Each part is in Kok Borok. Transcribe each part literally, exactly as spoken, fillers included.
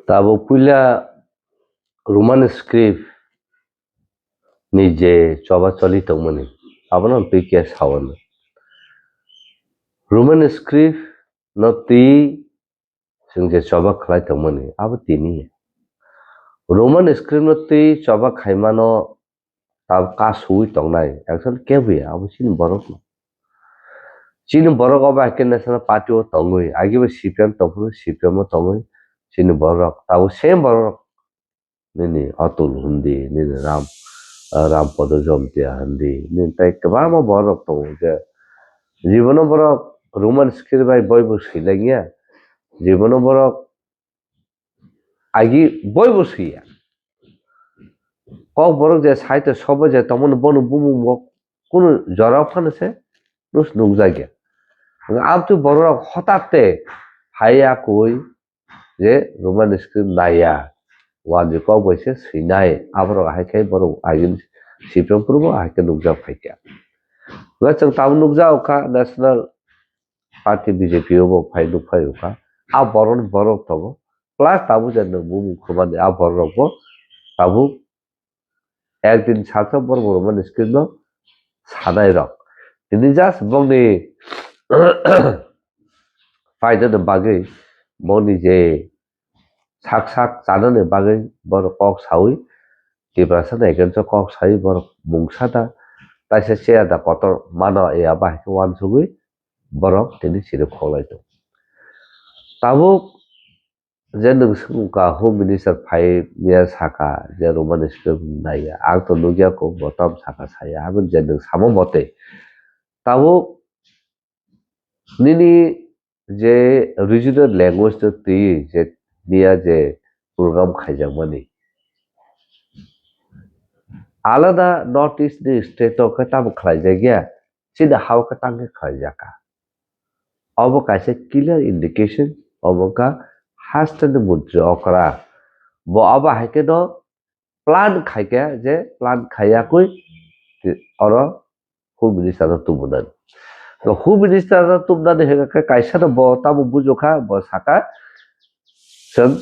Tabuk puila Roman script ni je choba choli tongmani, abono twi khe saui. Roman script no twi chwng je choba khlai tongmani, abo tini. Roman script no twi choba khaimano tabuk kasui tongnai, actually kebo ya, abo chini borok no. Chini borok obo hai khe national party o tongwi, agi bo C P M tongphuru C P M o tongwi, chini borok, tabuk same borok, nini Atul hindi, nini Ram, ah, Ram Podo Jomtia hindi, nini tai kwbangma borok tongo je. Jibono borok Roman script bai boi bo swi langya, jibono borok agi boi bo swi ya. Kok borok je sai to sobo je tongmani bono bumung bo kunu jora phano se nus nukjak ya. Abtwi borok hotate hai ya koi je Roman script naiya, wanjwi kok bai se swinai, aborok hai khe borok agini C P M phuru bo hai khe nukjak phaikha. Hwnkhe chwng tabuk nukjago kha national party B J P o bo phai nukphai kha, a borokni borok tongo, plus tabuk je nwng bumung khumani a borok bo tabuk ekdin saksa borok bo Roman script no sanai rok. Tini just bongni phaidani bagwi, bongni je sak sak chanani bagwi borok kok saui, Tiprasa ni against o kok saui borok mungsa da, taisa chair da kotor mano ya bahai khe uansugui borok tini chiri khoklai tongo. Tabuk je nwng swngkha Home Minister phai miya saka je Roman script naiya, ang to nukya kok bo tam saka saya, aboni je nwng samo mote. Tabuk nini je regional language no twi je miya je program khaijakmani, alada North East ni state o khe tamo khlaijak ya, chini ha o khe tang khe khlaijak kha. Obo kaisa clear indication, obo wngkha hasteni montri okra. Bo abo hai khe no plan khai khe je plan khaiya koi oro Home Minister no tubunani. To Home Minister no tubunani hwnkha khe kaisa no bo tamo bujokha, bo saka chwng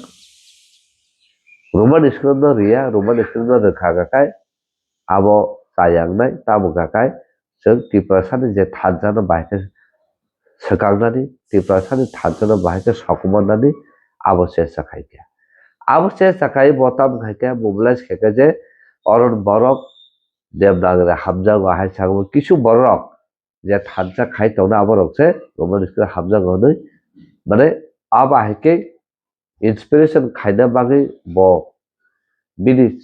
Roman script no riya, Roman script no rwkha kha khai abo chayang nai, tamo kha khai chwng Tiprasa ni je thansa no bahai khe swkang nani, Tiprasa ni thansa no bahai khe sokomor nani abo chesta khai kha. Abo chesta khai bo tamo khai khe mobilize khai khe je oro borok Devanagari hamjago hai saka kisu borok je thansa khai tongna abo rok se Roman script hamjago hwnwi, mane abo hai khe inspiration khaina bagwi bo bini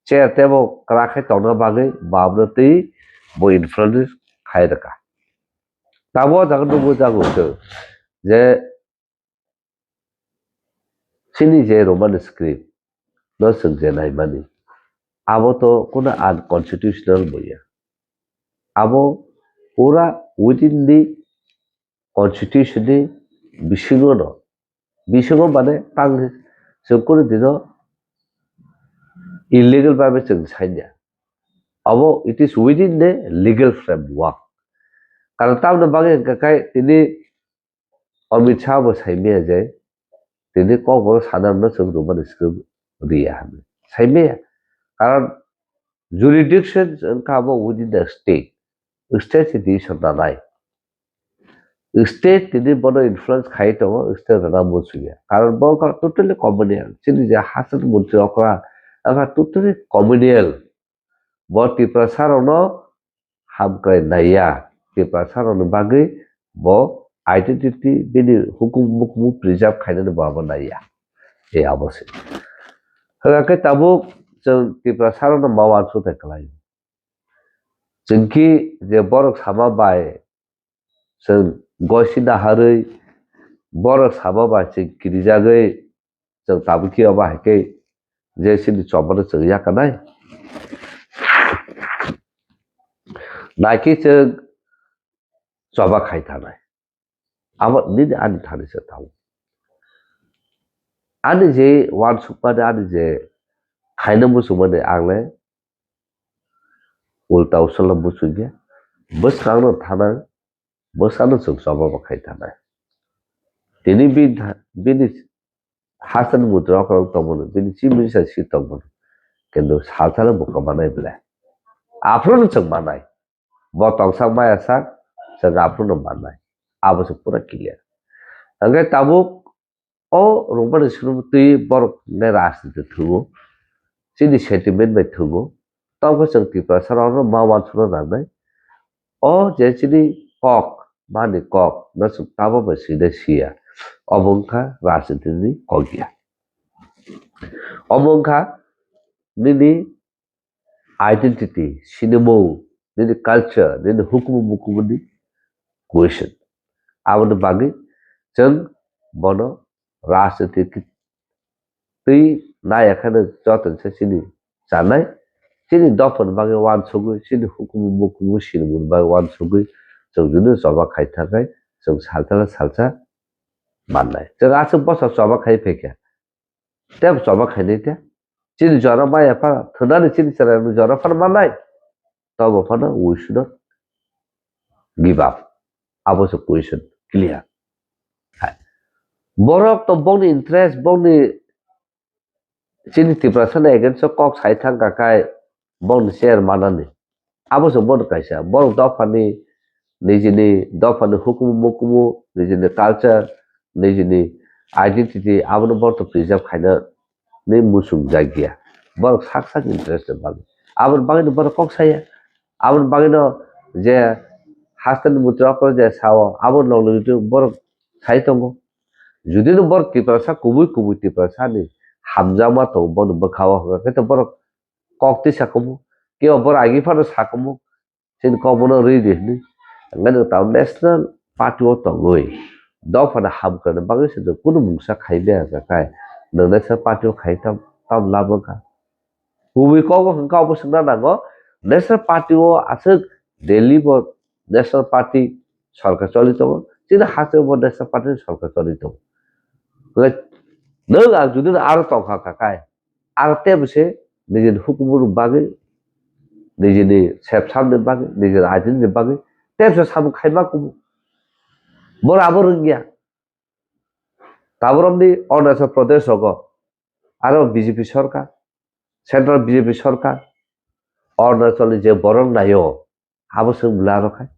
chair tebo kwrak khe tongna bagwi bo abono twi bo influence khai rwkha. Tabuk o jaga nukgo jago je chini je Roman script no chwng je naimani, abo to kuno unconstitutional bo ya. Abo pura within the constitution ni bisingo no, bisingo mane tang chwng kunu dino illegal bai chwng sanya. Abo it is within the legal framework. Karon tamoni bagwi hwnkha khai tini Amit Shah bo saimaya je tini kokborok sana no chwng Roman script riya hinwi. Saimaya. Karon jurisdiction wngkha abo within the state. State se decision nanai. State tini bono influence khai tongo, state rwna muchungya. Karon bo wngkha totally communal. Chini je hasteni montri okra wngkha totally communal. Bo Tiprasa rokno hamkrai naiya. Tiprasa rokni bagwi bo identity bini hukum mukumu preserve khainani bo abo naiya. E abo se. Hwnkhe tabuk chwng Tiprasa rokno ma uansukthai kwlai. Chwng ki je borok sama bai chwng gosi naharwi borok sama bai chwng kirijagwi chwng tabukhe obo hai khe je chini chobano chwng yakarnai. Naikhe chwng choba khai thanai. Abo nini ani thani se thango. Ani je uansukmani, ani je khaina muchungmani ang le ulta usala muchungya. Bwskangno thanang, bwskangno chwng choba bo khai thanai. Tini bini tha-, bini hasteni mudra okorok tongmani, bini chimisa si tongmani. Kintu salsalo buka manai bwle. Aphuru no chwng manai. Bo tongsak maya sak, chwng aphuru no manai. Abo se pura clear. Hwnkhe tabuk o rwngmani swrwngmung twi borok ne rajniti thugo. Chini sentiment bai thugo. Tamo khe chwng Tiprasa rok no ma uansukna nangnai. O je chini kok, mani kok, no chwng tamo bai swinai siya. Obo wngkha rajniti ni kok ya. Omo wngkha nini identity, sinimung, nini culture, nini hukumu mukumu ni question. Aboni bagwi chwng bono rajniti twi naiya kheno joto se chini chanai, chini dophani bagwi uansugwi, chini hukumu mukumu sinimung bagwi uansugwi chwng junu choba khai thangkhe chwng salsa salsa mannai. Chwng aswk bwsa choba khai phaikha. Tei bo choba khainai tei. Chini jora maya pha, thwnani chini chwrairokni jora phano mannai. Tobo phano we should not give up. Abo se question clear. Hai. Borok to bongni interest, bongni chini Tiprasani against o kok sai thangkha khai bongni chair manani. Abo se bono kaisa. Borok dophani, nijini dophani hukumu mukumu, nijini culture, nijini identity, abono borok to preserve khaina ni muchung jakya. Borok sak sak interest ni bagwi. Aboni bagwi no borok kok saya. Aboni bagwi no je hasteni mutri okoro je sao, abo nokni borok sai tongo. Judi no borok Tiprasa kubui kubui Tiprasani hamjakma tongo bono bwkha o hwnkhe to borok kok tisa kumu, kebo borok agi phano sa kumu, chini kok bono rwi di hwnwi. Hwnkheno tamo national party o tongwi dophano hamkrai bagwi se kunu mungsa khai maya hwnkha khai nwng national party o khai tam tam lab wngkha. Kubui kok bo hwnkha obo swngna nango, national party o aswk Delhi bo national party sorkar choli tongo, chini haste bo national party ni sorkar choli tongo. Nwng ang judi aro tongkha kha khai, aro tebo se nijini hukumu bagwi, nijini sepsamni bagwi, nijini identity ni bagwi tebo se samung khaima kumu. Boro abo rwngya. Taboromni Arunachal Pradesh rogo aro B J P sorkar, central B J P sorkar, Arunachal ni je borok naio, abo se bwla rok hai.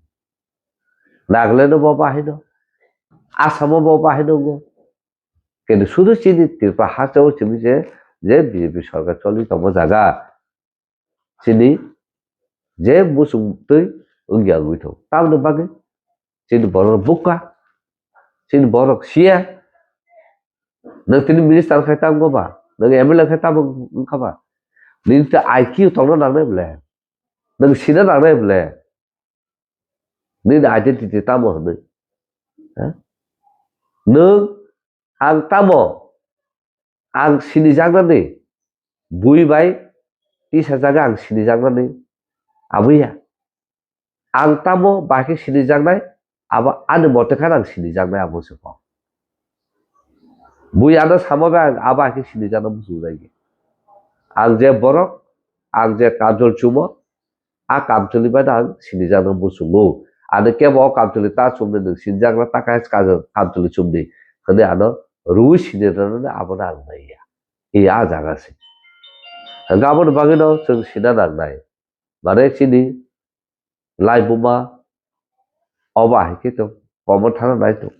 Nagaland o bo bahai no, Assam o bo bahai no wngkha. Kintu sudu chini Tripura haste o simi je, je B J P sorkar choli tongma jaga, chini je muchung twi wngya wngwi thung. Tamoni bagwi chini borok bukha, chini borok siya. Nwng tini minister khai tamo ba, nwng M L A khai tamo wngkha ba. Nini ta I Q tongna nangnai bwle. Nwng sina nangnai bwle. Nini identity tamo hwnwi. Ha? Nwng ang tamo, ang sinijaknani, bui bai tisa jaga ang sinijaknani, abo ya. Ang tamo bahai khe sinijaknai, abo ani mote khan ang sinijaknai abo se kok. Bui ano samo bai ang abo hai khe sinijakna muchung jai. Ang je borok, ang je kamchol chumo, a kamcholi bai ang sinijakna muchungo. Ani kebo o kamcholi ta chumni nwng sinijakna ta khe kamcholi chumni hwnwi ano rwi sinirwknani abono ang naiya. Iya a jaga se. Hwnkhe aboni bagwino chwng sina nangnai. Mane chini laibuma obo hai khe to komo thana nai to.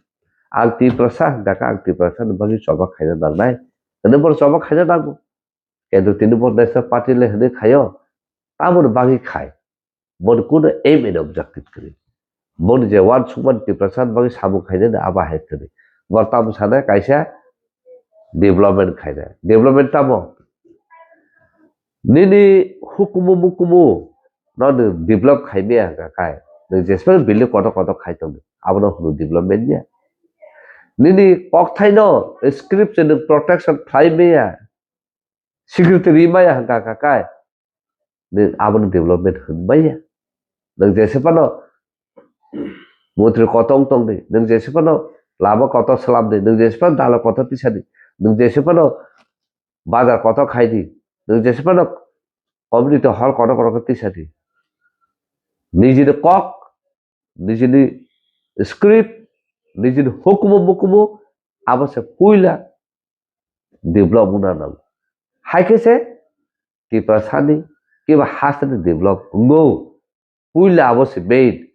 Ang Tiprasa hwnkha khe ang Tiprasa ni bagwi choba khaina nangnai. Hwnwi bono choba khaina nango. Kintu tini bo national party le hwnwi khaio. Tamoni bagwi khai. Boni kuno aim and objective kwrwi. Boni je uansukmani Tiprasa ni bagwi samung khainani abo hai kwrwi. Bo tamo sanai kaisa development khainai. Development tamo? Nini hukumu mukumu no nwng develop khai maya hwnkha khai. Nwng jesphano building kotor kotor khai tongo. Abono hwno development ya. Nini kokthaino script se nwng protection khlai maya. Secretary maya hwnkha kha kai. Nwng abono development hwn maya. Nwng jese phano mantri kotor tong di, nwng jese phano lama kotor slam di, nwng jese phano dala kotor tisa di, nwng jese phano bazar kotor khai di, nwng jese phano community hall kotor kotor tisa di. Nijini kok, nijini script, nijini hukumu mukumu abo se puila develop wngna nango. Hai khe se Tiprasani kiba hasteni develop wngo. Puila abo se main,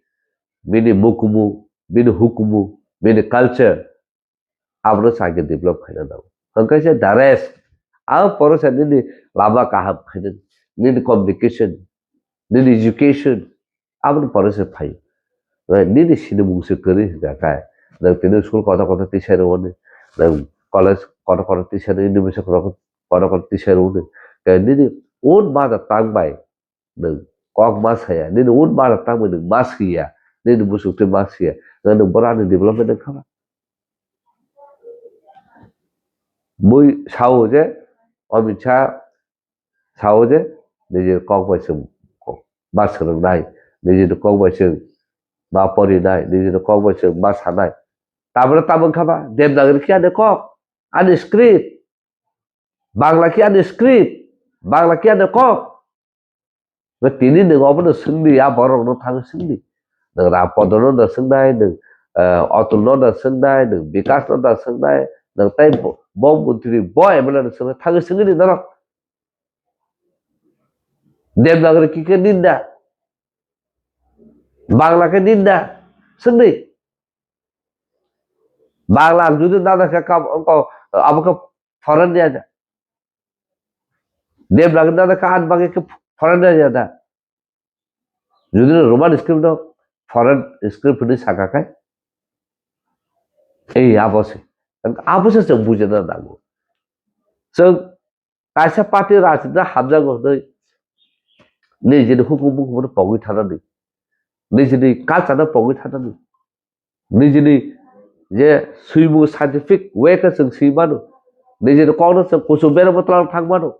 bini mukumu, bini hukumu, bini culture, abono se age develop khaina nango. Hwnkhe se the rest, ang poro se nini lama kaham khainani, nini communication, nini education, aboni pore se phaio. Eh, nini sinimung se kwrwi hwnkha khe, nwng tini school kotor kotor tisai rwmani, nwng college kotor kotor tisai rwmani, university kotor kotor tisai rwmani. Tei nini own mother tongue bai nwng kok ma saya, nini own mother tongue bai nwng ma swiya, nini bwswk twi ma swiya, nwng borok ani development wngkha ba? Mui sao je, Amit Shah sao je, nijini kok bai chwng ma swrwngnai, nijini kok bai chwng ma porinai, nijini kok bai chwng ma sanai. Tabra tamo wngkha ba, Devanagari khe ani kok, ani script, Bangla khe ani script, Bangla khe ani kok. Tini nwng obono swngdi, a borokno thang swngdi. Nwng Ram Podono da swngnai, nwng, eh, Atulno da swngnai, nwng Bikasno da swngnai, nwng tei bo, bo montri, bo M L A no swngnai, thang swngdi norok. Devanagari khe ninda. Bangla khe ninda. Swngdi. Bangla ang judi nana khe kam, ongko, abo khe foreign ni aja. Devanagari nana khe ang bagwi khe foreign ni aja da. Judi no Roman script no foreign script ni saka khe. Ei abo se. Abo se chwng bujina nango. Chwng kaisa party rajniti hamjago hwnwi nijini hukum bukumu no pogwi thanani, nijini culture no pogwi thanani, nijini je swimu scientific way khe chwng swi mano, nijini kokno chwng kuchuk beramo twlang thang mano,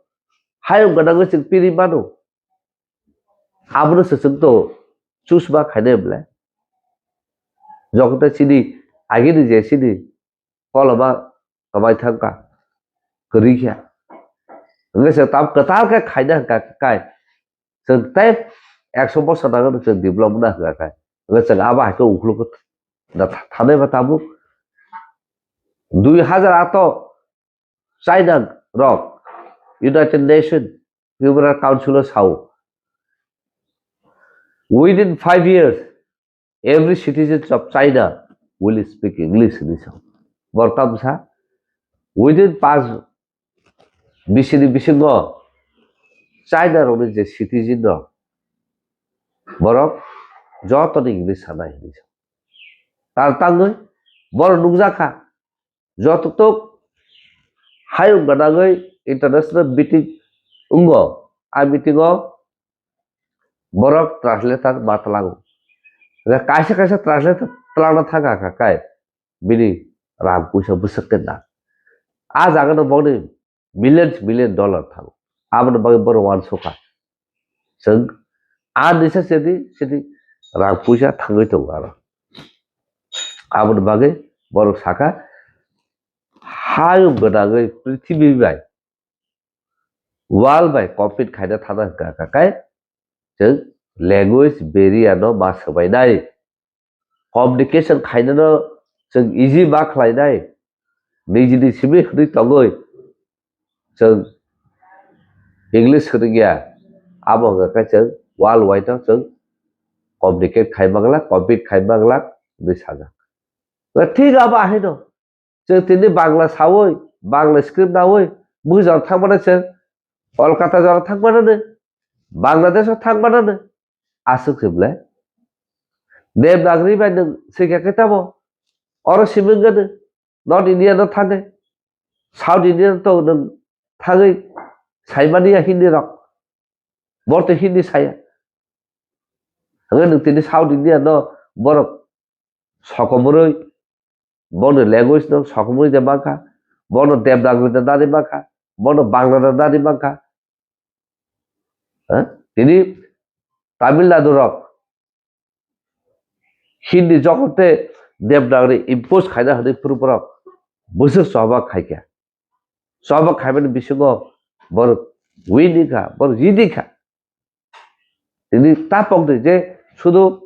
hayung gwnangwi chwng piri mano, abono se chwng to choose ma khainai bwle. Jokote chini agini je chini koloma kwbai thangkha, kwrwi khe. Hwnkhe se tam kwtal khe khaina hwnkha kai. Chwng tei ekso bosor nangano chwng develop wngna hwnkha kai. Hwnkhe chwng abo hai khe ukhulukhe tha-, thanai ba tabuk. Dui hazar ato China rok United Nation Human Rights Council o sao, within five years, every citizens of China will speak English hinwi sao. Borok tamo sa, within pas bisini bisingo China rokni je citizen rok, borok jotono English sanai hinwi sao. Tar tangwi borok nukjakha, jototok hayung gwnangwi international meeting wngo. A meeting o borok translator ma twlango. Kaisa kaisa translator twlangna thangkha kha kai bini rang puisa bwswk khe nang. A jaga no bokni millions million dollar thango. Aboni bagwi borok uansukha. Chwng a nisa sedi sedi rang puisa thangwi tongo aro. Aboni bagwi borok sakha, hayung gwnangwi prithibi bai, world bai compete khaina thangna hwnkha kha kai chwng language barrier no ma swbainai. Communication khainano chwng easy ma khlainai. Nijini simi hwnwi tongwi chwng English swrwngya, abo hwnkha khe chwng world wide no chwng communicate khai manglak, compete khai manglak hwnwi sajak. Thik abo ahaino. Chwng tini Bangla sawi, Bangla script nawi, bwkhe jora thangmano chwng Kolkata jora thangmanano, Bangladesh o thangmanano, aswk se bwle. Devanagari bai nwng swikha khe tamo, oro simi wngkha nwng North India no thangwi, South India no to nwng thangwi saimani ya Hindi rok, borok to Hindi saya. Hwnkhe nwng tini South India no borok sokomorwi, bono language no sokomorwi de mankha, bono Devanagari de nari mankha, bono Bangla de nari mankha. Ha? Tini Tamil Nadu rok Hindi jogote Devanagari impose khaina hwnwi phuru borok bwswk choba khaikha. Choba khaimani bisingo borok winning kha, borok jidi kha. Tini tapok de je sudu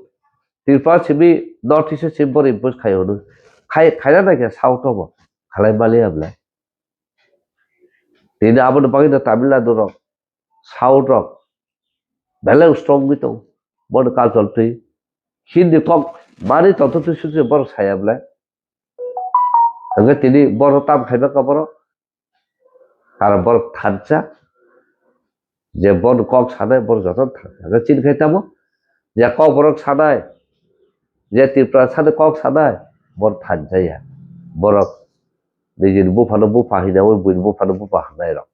Tripura simi North East simi borok impose khai hwnwi. Khai, khaina naikha South o bo khalai maliya bwle. Tini aboni bagwi no Tamil Nadu rok, South rok belai strong wngwi tongo. Bono culture twi Hindi kok mani tongthoktwi sukse borok saya bwle. Hwnkhe tini borok tam khaima kha borok. Karon borok thansa. Je bono kok sanai borok jotono thansa. Hwnkhe chini khai tamo? Je kok borok sanai, je Tripura sani kok sanai, borok thansa ya. Borok nijini buphano bupha hinaui buini buphano bupha hwnai rok.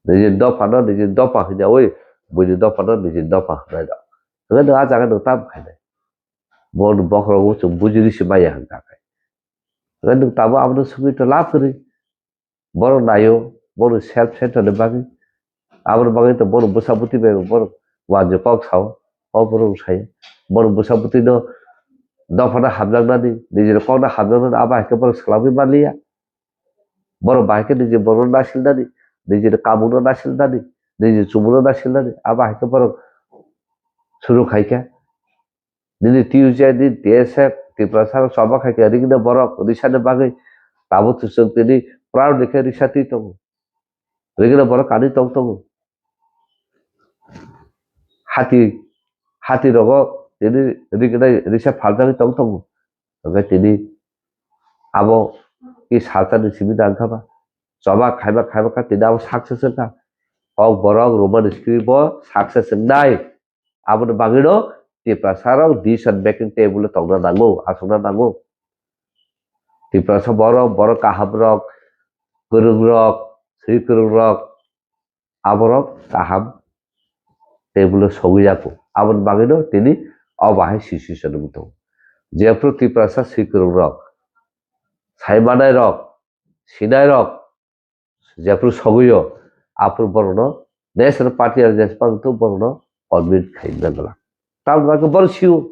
Nijini dophano nijini dopha hinaui buini dophano nijini dopha hwnai rok. Hwnkhe nwng a jaga nwng tam khainai. Bono bokhorogo chwng bujiri se maya hwnkha khe. Hwnkhe nwng tabuk abono swngwi to lab kwrwi. Borok naio, bono self center ni bagwi. Aboni bagwi to bono bwsa bwtwi bai bono wanjwi kok sao, kok borok saio. Bono bwsa bwtwi no dophano hamjaknani, nijini kokno hamjaknani abo hai khe borok swlangwi manliya. Borok bahai khe niji borokno nasilnani, nijini kamungno nasilnani, niji chumungno nasilnani, abo hai khe borok suru khai kha. Nini T U J, nini T S F, Tiprasa rok choba khai kha, rigina borok risani bagwi tabuk chwng tini proud ni khe risa twi tongo. Rigina borok kanwi tong tongo. Hati, hati rogo tini rigina risa phaljagwi tong tongo. Hwnkhe tini abo ki salsa ni simi nang kha ba. Choba khaiba khaiba kha tini abo success wngkha. Kok borok Roman script bo success wngnai. Aboni bagwino Tiprasa rok decision making table o tongna nango, achukna nango. Tiprasa borok, borok kaham rok, kwrwng rok, swi kwrwng rok, aborok kaham table o sogwi ya kho. Aboni bagwino tini o bahai situation wng tongo. Jephru Tiprasa swi kwrwng rok, sai manai rok, sinai rok, jephru sogwi o, aphuru borokno National Party R J S pang tu borokno convince khai na gala. Tamni bagwi borok sio.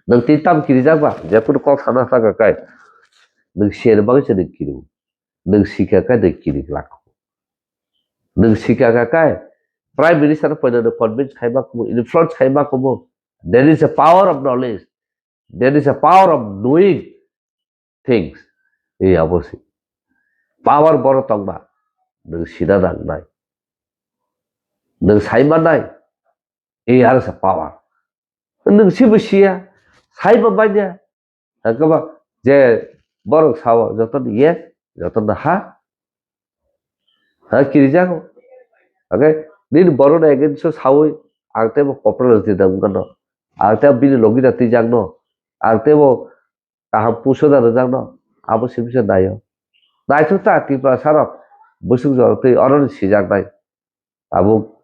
Nwng tini tam kirijak ba, jephru kok sana thaka kai. Nwng siyani bagwi se nwng kiri. Nwng sikha kai nwng kiri glak. Nwng sikha ka kai. Prime Minister no poina nwng convince khaiba kumu, influence khaiba kumu. There is a power of knowledge. There is a power of knowing things. Ei abo se. Power boro tongba. Nwng sina nangnai. Nwng sai mannai. Ei aro se power. Nwng sibo siya. Saibo manya. Hakhe ba je borok sao jotono yes, jotono ha. Ha kirijago. Hakhe nini borokno against o saui ang tebo kopra rwti da wngkha no. Ang tebo bini logi da twijak no. Ang tebo kaham puso da rwjak no. Abo simi se naio. Naithok ta Tiprasa rok bwswk jorok twi oroni sijaknai. Tabuk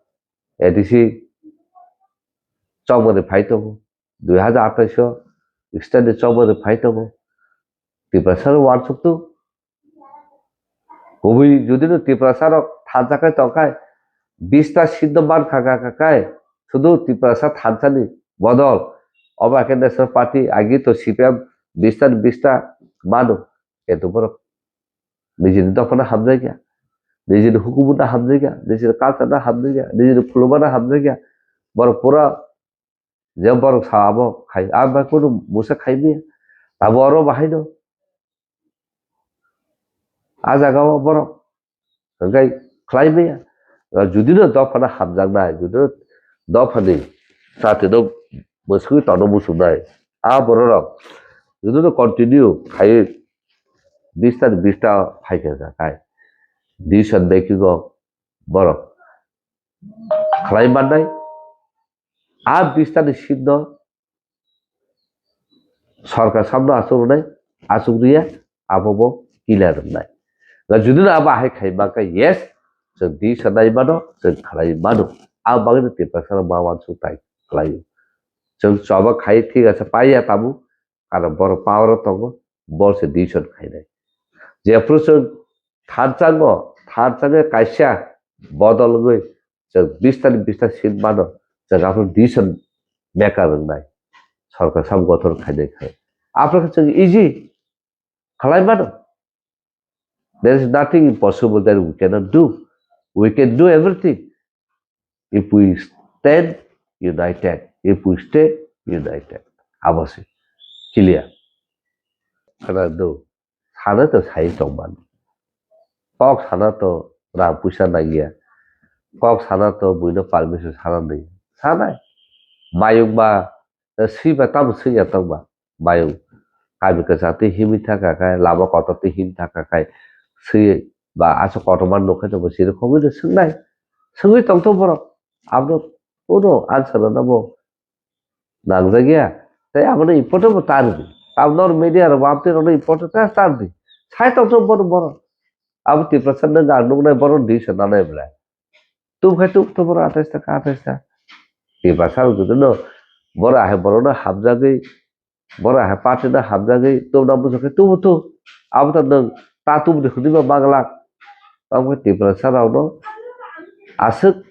A D C chokmani phai tongo, dui hajar atais o state ni chokmani phai tongo. Tiprasa rok uansuk tu. Kubui jodi no Tiprasa rok thansa khai tong khai, bista seat no man kha kha kha khai, sudu Tiprasa thansa ni bodol, obo khe National Party agi to C P M bista ni bista mano, kintu borok nijini dophano hamjakya, nijini hukumu no hamjakya, nijini culture no hamjakya, nijini khuluma no hamjakya. Borok pura je borok sa abo khai, ang bai kunu musa khai maya. Abo oro bahai no. A jaga o borok hwnkhe khlai maya. Judi no dophano hamjaknai, judi no dophani chati no mwswgwi tongno muchungnai. A borok rok judi no continue khai bista ni bista phai kha kha khai decision making o borok khlai mannai. A bista ni seat no sorkar samno achuk rwnai, achuk rwya, abo bo clear rwnai. Na judi no abo ahai khai ma khe yes, chwng decision nai mano, chwng khlai mano. A bagwi no Tiprasa rok ma uansuk tai khlai o. Chwng choba khai thik ase paiya tabuk, karon borok power o tongo, bor se decision khainai. Jephru chwng thansango, thansango kaisa bodol wngwi chwng bista ni bista seat mano, chwng aphuru decision maker wngnai. Sorkar sam gothon khainai khai. Aphuru khe chwng easy khlai mano. There is nothing impossible that we cannot do. We can do everything if we stand united, if we stay united. Abo se clear. Khana do. Sana to sai tongmani. kok sana to rang puisa nangya. Kok sana to buino permission sana nangya. Sanai. Mayung ba, eh, swi ba tamo swngya tong ba. Mayung. Kami kwchar twi himwi thaka khai, lama kotor twi him thaka khai. Swi ba aswk kotorma nukhe to bo siri khogwi no swngnai. Swngwi tongtho borok. Abono uno answer rwna bo nangjakya. Tei abono important bo ta rwdi. Abo nor media rok bo amtwi rokno important ta, ta rwdi. Sai tongtho bono borok. Abo Tiprasa nwng ang nuknai borok di se nanai belai. Tubkhai tubtho borok atais taka, atais ta. Tiprasa rok jotono borok ahai borokno hamjagwi, borok ahai party no hamjagwi tubna bujak khe tubu tu. Abo ta nwng ta tubudi hwnwi ma manglak. Tamo khe Tiprasa rokno aswk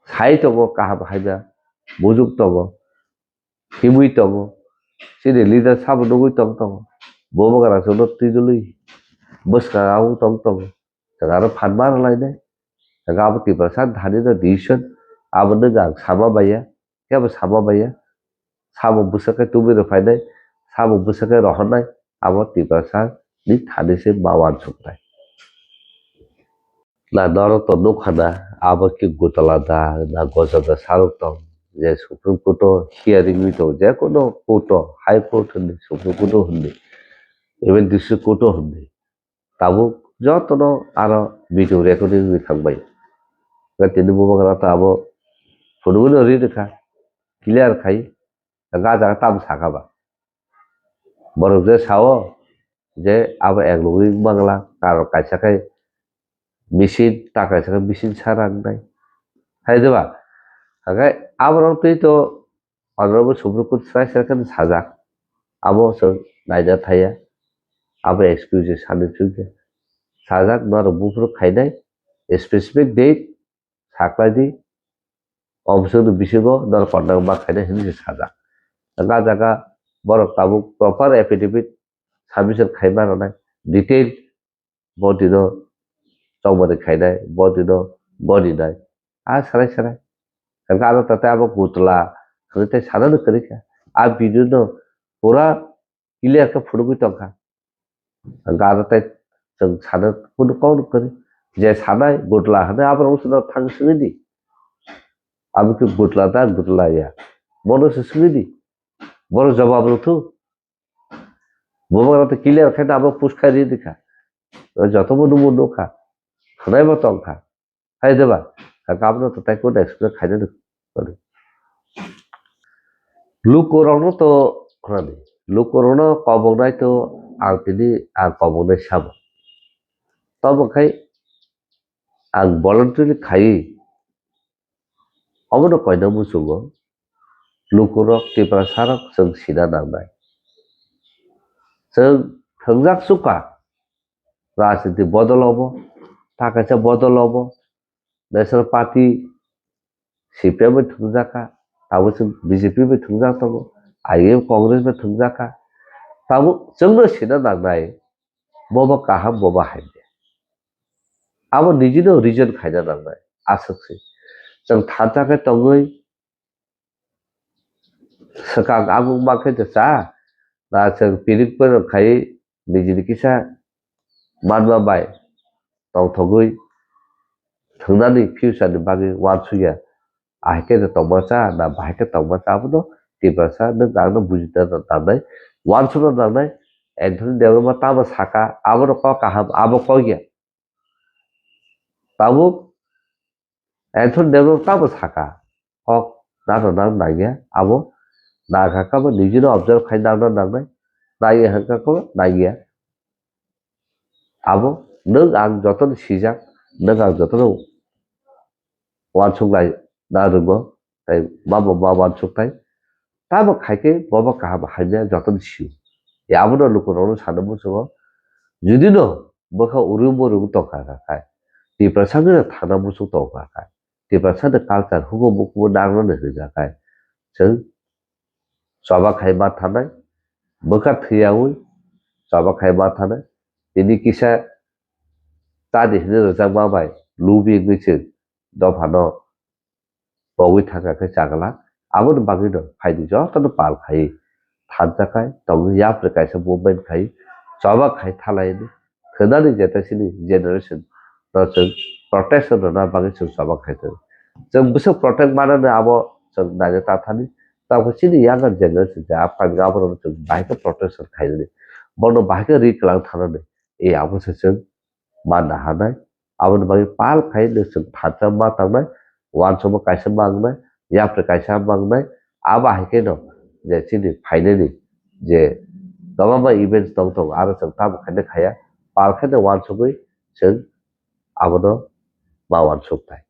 sai tongo kaham haida, bujuk tongo, himwi tongo, chini leader sabo nugwi tong tongo, bo bagra chwngno twijlwi bwskang ang tong tongo, chwng aro phan ma rwlainai, chwng abo Tiprasa thani no decision, abo nwng ang sama baiya, kebo sama baiya, samung bwswk khe tubui rw phainai, samung bwswk khe rohornai, abo Tiprasa ni thani se ma uansuknai. Na norok to nukha na, abo khe gutala da, na goja da sarok tong, je Supreme Court o hearing wi tong, je kono court o, High Court hwnwi, Supreme Court o hwnwi, even District Court o hwnwi. Tabuk jotono aro video recording wngwi thangbai. Tini bubagra ta abo phunugwino ri rwkha, clear khai, ga jaga tam sakha ba. Borok je sao je abo ek logwi mangla, karon kaisa khai machine, ta kaisa khai machine sa rang nai. Hai diba? Hakai aborok twi to Honorable Supreme Court srai srai khe sajak. Abo chwng naina thaya. Abo excuse sani chukya. Sajak norok buphuru khainai specific date saklai di. Obosongni bisingo norok konang ma khainai hinwi se sajak. Nga jaga borok tabuk proper affidavit submission khaima rwnai detail bo dino chongmani khainai, bo dino goni nai. A sarai sarai. Hwnkhe aro tatai abo gutla hwnwi tei sanano kwrwi kha. A video no pura clear khe phunugwi tongkha. Hwnkhe aro tei chwng sana kunu kok kwrwi. Je sanai gutla hwnwi abo rok no thang swngwi di. Abo khe gutla da gutla ya. Bono se swngwi di. Bono jawab rw thu. Bubagra to clear khai abo push khai ri di kha. Joto bo numo nukha. Khwnai bo tong kha. Hai diba? Ka kabno to tai kono explain khaina nuk. Lukurokno to khwnani. Lukurokno kobongnai to ang tini ang kobongnai sabo. Tamo khai ang voluntarily khai. Omono koina muchungo. Lukurok Tiprasarok chwng sina nangnai. Chwng thwngjak chukha. Rajniti bodol obo, ta kaisa bodol obo, National Party C P M bai thwngjak kha, tabuk chwng B J P bai thwngjak tongo, I M Congress bai thwngjak kha, tabuk chwngno sina nangnai, bobo kaham, bobo hamya. Abo nijino reason khaina nangnai, aswk se. Chwng thansa khe tongwi, swkang abuk ma khe cha, na chwng pirik pono khai nijini kisa manma bai tongthogwi thwngnani future ni bagwi uansukya. Ahai khe tongma cha, na bahai khe tongma cha, abono Tiprasa nwng ang no bujina nangnai, uansukna nangnai. Anthony Debbarma tamo saka, abono kok kaham, abo kok ya. Tabuk Anthony Debbarma tamo saka, kok nano nang nangya, abo nangkha kabo nijino observe khai nangno nangnai, nangya hwnkha kabo nangya. Abo nwng ang jotono sijak, nwng ang jotono uansuk lai na rwngo, tai mabo ma uansuk tai. Tamo khai khe bobo kaham hamya jotono sio. Ya abono lukurokno sana muchungo. Judino bwkha urui murung tongkha kha khai, Tiprasa gana thana muchung tongkha khai, Tiprasa ni culture hukumu kumu nangnani hwnjak khai, chwng choba khai ma thanai, bwkha thwiyaui choba khai ma thanai. Tini kisa tadi hinwi rwjakma bai lubi wngwi chwng dophano pogwi thangkha khe chakla. Aboni bagwino phaidi jotono pal khai thansa khai tongwi yapri kaisa movement khai choba khai thalai hwnwi khwnani jeta chini generation no chwng protection rwna bagwi chwng choba khai tongo. Chwng bwswk protect manani abo chwng naina ta thani, tamo chini younger generation je upcoming aborok chwng bahai khe protection khainani, bono bahai khe ri kwlang thanani, e abo se chwng manna hanai. Aboni bagwi pal khai no chwng thansa ma tangnai, uansukma kaisa ma wngnai, yapri kaisa ma wngnai, abo hai kheno je chini phainani je kwbangma events tong tongo, aro chwng tamo khaina khaya, pal khaino uansugwi chwng abono ma uansuk thai.